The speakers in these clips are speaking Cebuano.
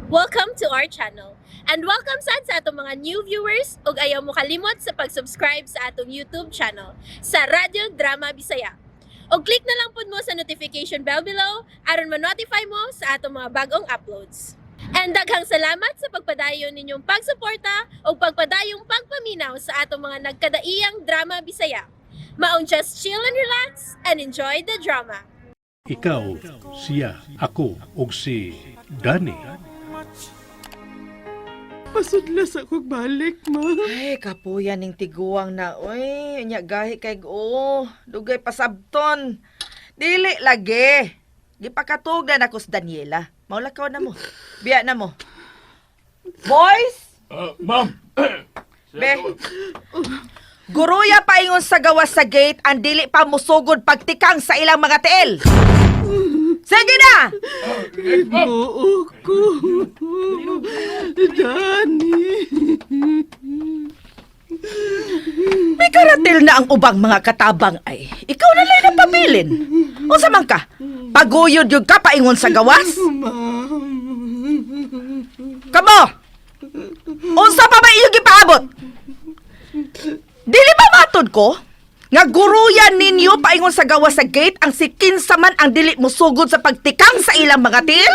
Welcome to our channel. And welcome sad sa atong mga new viewers ug ayaw mo kalimot sa pag-subscribe sa atong YouTube channel sa Radyo Drama Bisaya. Og click na lang pud mo sa notification bell below aron ma-notify mo sa atong mga bagong uploads. And daghang salamat sa pagpadayon ninyong pagsuporta ug pagpadayong pagpaminaw sa atong mga nagkadaiyang drama Bisaya. Maong just chill and relax and enjoy the drama. Ikaw, siya, ako, ug si Danny. Pasudlas ako balik, ma. Ay, kapuya ning tiguang na, oy. Nya gahi kay oh, dugay pasabton. Dili lagi. Gipakatugdan ako sa Daniela. Maulakaw na mo. Biya na mo. Boys! Ma'am. Be. Guruya paingon sa gawas sa gate ang dili pa musugod pagtikang sa ilang mga tiil. Sige na! Ginoo ko. Danny. May karatil na ang ubang mga katabang ay. Ikaw na lang ang pabilin. Unsa man ka? Paguyod yun ka paingon sa gawas? Ma'am. Kamo! Unsa pa ba iyong gipaabot? Dili ba matod ko? Nga guruyan ninyo paingon sa gawas sa gate ang si kinsa man ang dili musugod sa pagtikang sa ilang mga til?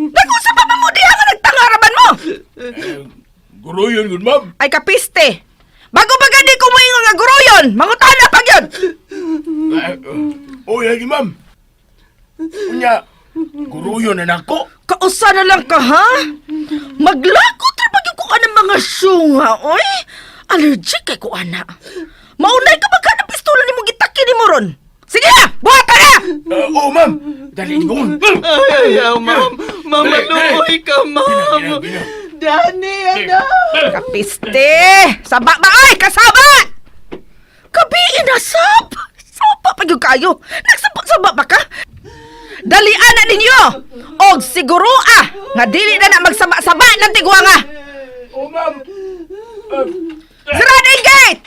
Nagunsa pa ba mo diha nga nagtangaraman mo? Guruyon gud, ma'am. Ay kapiste! Bago ba gani ko moingon nga guruyon? Mangutana pag yun! Oy, lagi, ma'am. Unya, guruyon na nako. Kausa na lang ka, ha? Maglakot ra ba gyud ko ka ng mga syunga, oy? Allergic kay ko, ana. Maunay ka ba ka ng pistola nimo gitaki nimo ron? Sige na! Buhat ka na! Oo, ma'am. Dali ko. Ay, ayaw, ma'am. Ma'am, Dali, dali. maluoy ka, ma'am. Gina, gina, gina. Danny, anak. Kapiste! Saba ba ay! Kasaba! Kabiin na sab! Saba pa gyud kayo! Nagsabak-saba pa ka? Dalian na ninyo! Og siguro ah! Nga dili na na magsaba-saba ng tiguanga! Oo, ma'am. Sarado yung gate!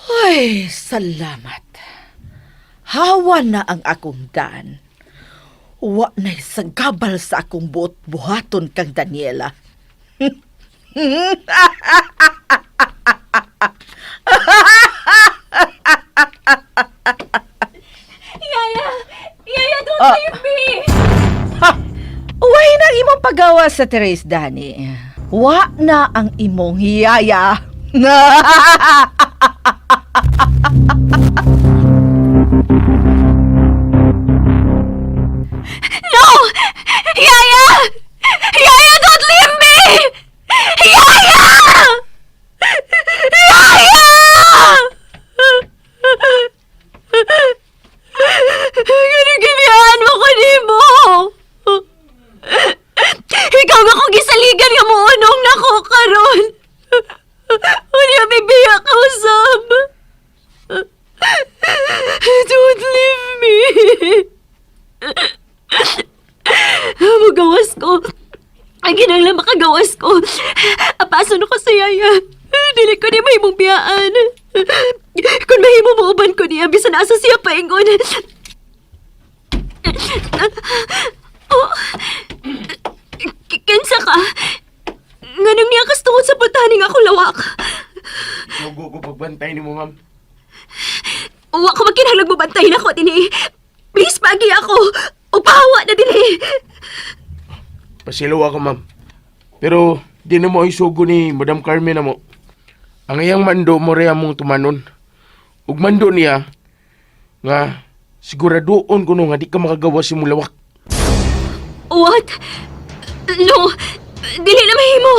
Ay, salamat. Hawa na ang akong daan. Wa na'y sagabal sa akong buot buhaton kang Daniela. Yaya! Yaya, don't Ah. leave me! Ha! Uway na ang imong pagawa sa Therese, Dani. Wa na ang imong hiyaya. No! Yaya! Yaya, don't leave me! Yaya! Yaya! Ganun gibiyaan mo ko nimo. Ikaw nga kong gisaligan nga muunong na ko karon. Unya bibiya ka usab. Don't leave me. Magawas ko. Ang ginangla makagawas ko. Apaso na ko sa yaya. Dili ko ni mahimong biyaan. Kung mahimo mo uban ko niya, bisan asa siya paingon. Oh, kinsa ka? Nganong niya kas tungod sa pultahan nga akong lawak? Sugo ko pagbantay nimo, ma'am. Uwa ko magkinahanglan mo bantayin ako dinhi. Please, pagi ako. Upahawa na dinhi. Pasilaw ako, ma'am. Pero di na mo ay sugo ni Madam Carmen na mo. Ang iyang mando mo rin mong tumanon. Ug mando niya nga siguradoon kuno nga di ka makagawa si mulawak. What? No! Dili na mahimo!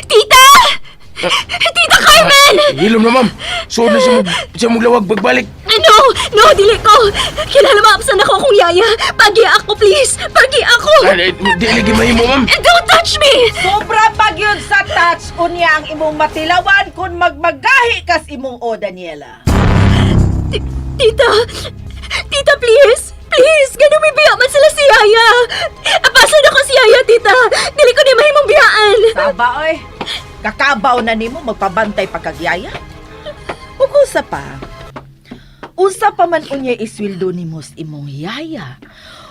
Tita! Tita Carmen! Hilom na, ma'am. Suod na siya, siya mulawag pagbalik. No! No, dili ko! Kilala maapsan ako akong yaya! Pagi ako, please! Pagi ako! Ay, di lagi mahimo, ma'am. Don't touch me! Sobra pag yun sa touch, unya ang imong matilawan kung magmagahi kas imong o, Daniela. Tita! Tita, please! Please! Ganun may biya man sila si Yaya! Apasan ako si Yaya, tita! Dili ko ni mahimong biyaan! Saba, oy. Kakabaw na nimo magpabantay pagkagyaya. Ug usa pa. Unsa pa man unya isweldo nimo sa imong yaya.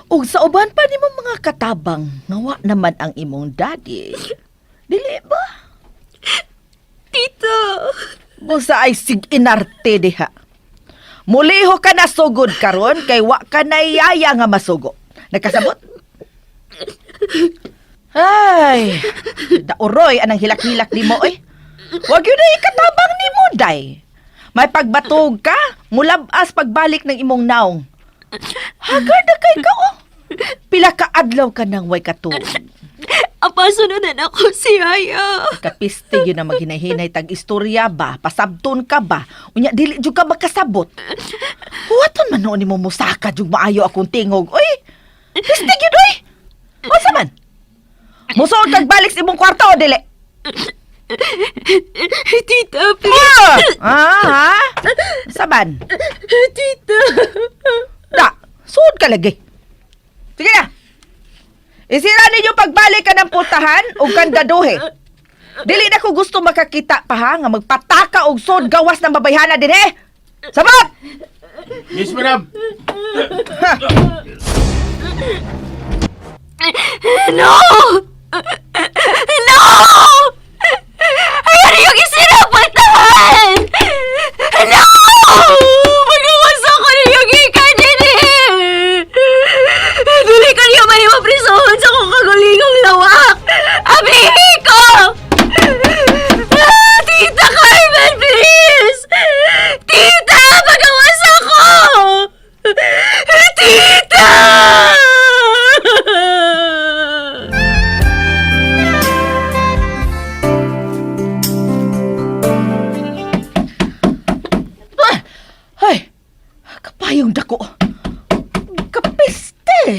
Ug sa uban pa nimo mga katabang, nga wa naman ang imong daddy. Dili ba? Tita! Busa ay sig inarte diha. Muliho ka na sugod karon kay wa ka na yaya nga masugo. Nagkasabot? Ay, dauroy anang hilak-hilak nimo oy. Wag yun na ikatabang nimo day. May pagbatog ka, mulabas pagbalik ng imong naong. Hagar na kay ka oh. Pila ka adlaw ka nang way katuog. Apasununan ako si Yaya. Kapiste yun ang maghinahinay tag istorya ba, pasabton ka ba, unya dili jud ka makasabot. Huwaton man noon nimo musaka jud maayo akong tingog. Uy, piste gyud oy. Unsa man? Musuod kag balik sa imong kwarto o dili? Tita, please. Ah, ha? Unsa man? Tita. Da, suod ka lagi. Sige na. Isira ninyo pagbalik ka ng pultahan o kandaduhe. Dili na ko gusto makakita pa ha, nga magpataka og sod gawas ng babayhana din eh. Sabot! Yes, madam. No! No! Ayaw yung isira pultahan! No! Magawas ako ninyong ikan din eh! Dili ko niyo manimaprisohon sa kong kagulingong lawak! Abihi ko! Ah, Tita Carmen, please! Tita! Magawas ako! Tita! Ah! Ay, kapayong dako. Kapiste.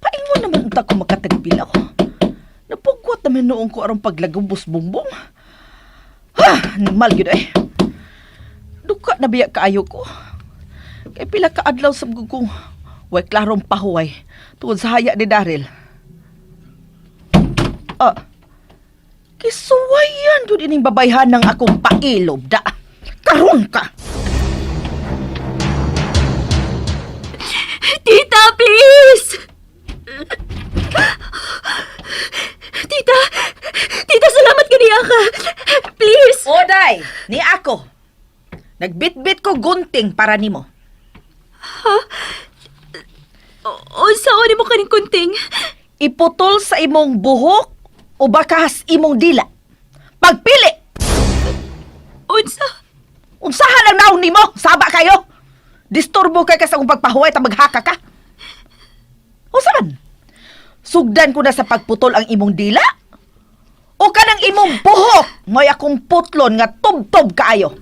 Paingon naman unta ko makatagbilaw. Napugwat naman noong ko arong paglagubos bumbong. Ha, normal gyud eh. Duka na biya kaayo ko. Kay pila ka adlaw sa kong way klarong pahuway tungod sa haya ni Daryl. Ah, kisuwayan jud ining babayhan ng akong pailob da. Karon ka. Tita, please! Tita! Tita, salamat kaniya ka! Please! Oday, ni ako. Nagbitbit ko gunting para nimo. Unsa ko nimo kaning kunting? Iputol sa imong buhok o bakas imong dila. Pagpili, Unsa? unsahan ang naong nimo? Saba kayo. Disturbo kay ka sa akong pagpahuway ta maghaka ka. Unsa man? Sugdan ko na sa pagputol ang imong dila? O kanang imong buhok may akong putlon nga tubtob kaayo?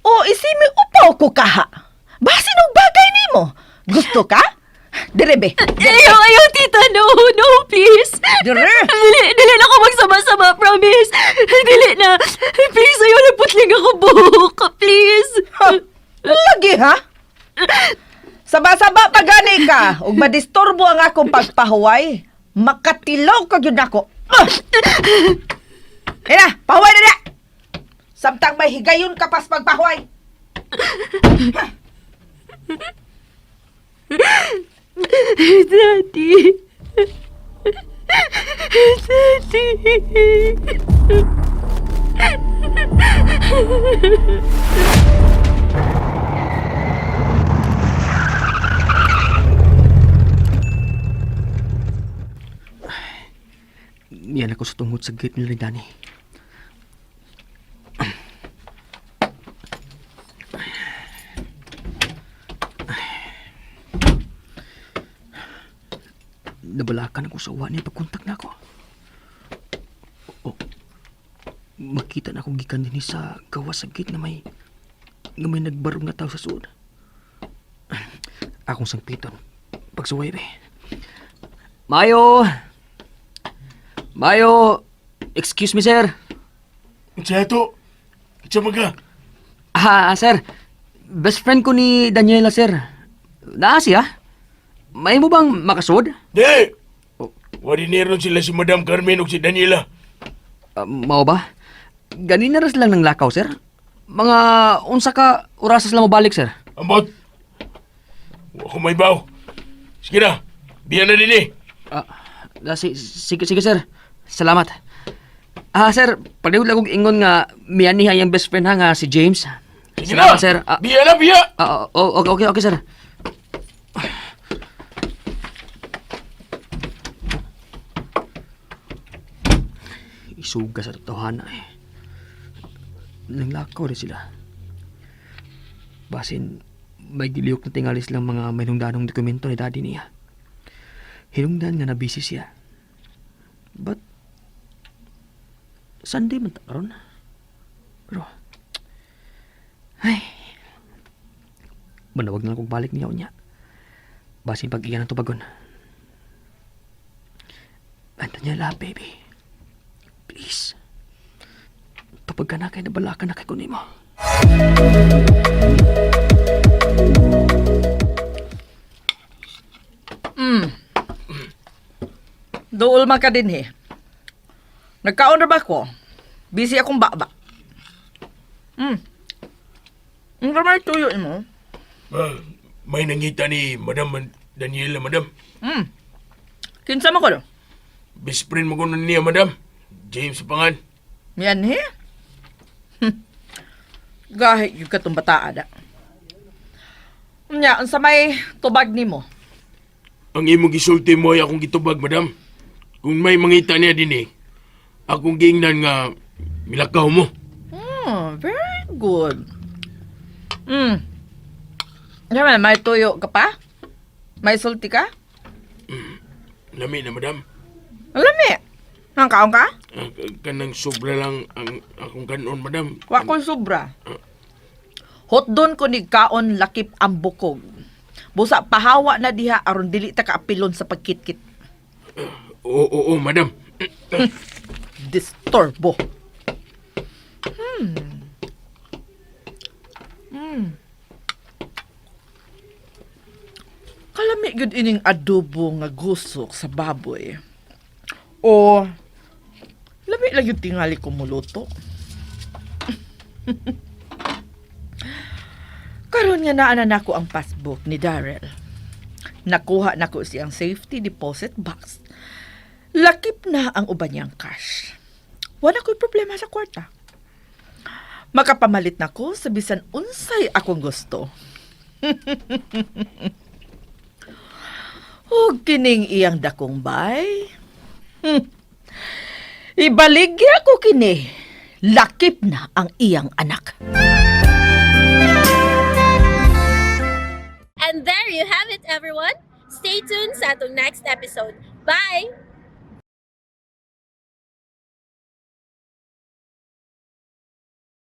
O isimi upaw ko kaha. Basin og bagay nimo. Gusto ka? Dire be. Ayaw, ayaw, tita! No, no, please! Dire. Dili, dili na ako magsama-sama, promise! Dili na! Please, ayaw na putling ako buhok! Please! Ha, lagi ha? Saba-saba pa gani ka ug madisturbo ang akong pagpahuway, makatilaw ka gyud nako. Ah! Ina, pahuway na na. Samtang may higayon ka pas pagpahuway. Daddy! Daddy! Niyan ako sa tungod sa gate nila ni Danny. Nabalakan ako sa uwa niya pagkontak na ako. O, makita na akong gikan din sa gawas sa gate na may nagbarog na tao sa suod. Akong sangpiton. Pagsuway be. Mayo! Mayo! Excuse me, sir. Unsa to? Unsa man ka? Ah, sir. Best friend ko ni Daniela, sir. Naa siya? May mo bang makasud? Di! Wari niron sila si Madam Carmen ug si Daniela. Mao ba? Ganina ras lang ng lakaw, sir. Mga unsa ka orasas lang mobalik, sir? Ambot! Wa ko may baw. Sige na, biya na din eh. Ah, sige, sige, sir. Salamat. Ah, sir, palihog lang kong ingon nga miyani ang best friend ha nga si James. Sige Salamat, na, sir. Ah, biya na, biya! okay, sir. Isuga sa totohanan eh. Nanglakaw rin sila. Basin, may giliyok na tingalis lang mga may dokumento ni daddy niya. Hinungdan nga na busy siya. But, Sunday man ta karon. Pero, ay, manawag na lang kong balik niya unya. Basin pag iya ng tubagon. Daniela, baby. Please. Tupag ka na kay nabalakan na kay kunin mo. Duol man ka din eh. Nagkaon na ba ko? Busy akong baba. Ang kamay tuyo mo. Ah, may nangita ni Madam Daniela, Madam. Kinsa man ko do? Best friend mo ko nun niya, Madam. James pangan. Yan he. Gahi yung katong bataa da. Unya, unsa may tubag nimo? Ang imong gisulti mo ay akong gitubag, Madam. Kung may mangita niya din eh, akong giingnan nga milakaw mo. Very good. Yaman, may tuyo ka pa? May sulti ka? Lami na, Madam. Lami. Ang kaon ka? Ah, kanang sobra lang ang akong kanon, Madam. Wa ko'y sobra. Hotdon ko ni kaon lakip ang bukog. Busa pahawa na diha aron dili ta kaapilon sa pagkitkit. Oo, oo, oo, Madam. Disturbo. Kalami gyud ining adobo nga gusok sa baboy. O lami lang yung tingali ko muluto. Karon nga naa na nako ang passbook ni Darrell. Nakuha nako siyang safety deposit box. Lakip na ang uban niyang cash. Wala ko'y problema sa kwarta. Makapamalit na ko sa bisan unsay akong gusto. Ug kining iyang dakong bay. Ibaligya ko kini. Lakip na ang iyang anak. And there you have it, everyone. Stay tuned sa atong next episode. Bye!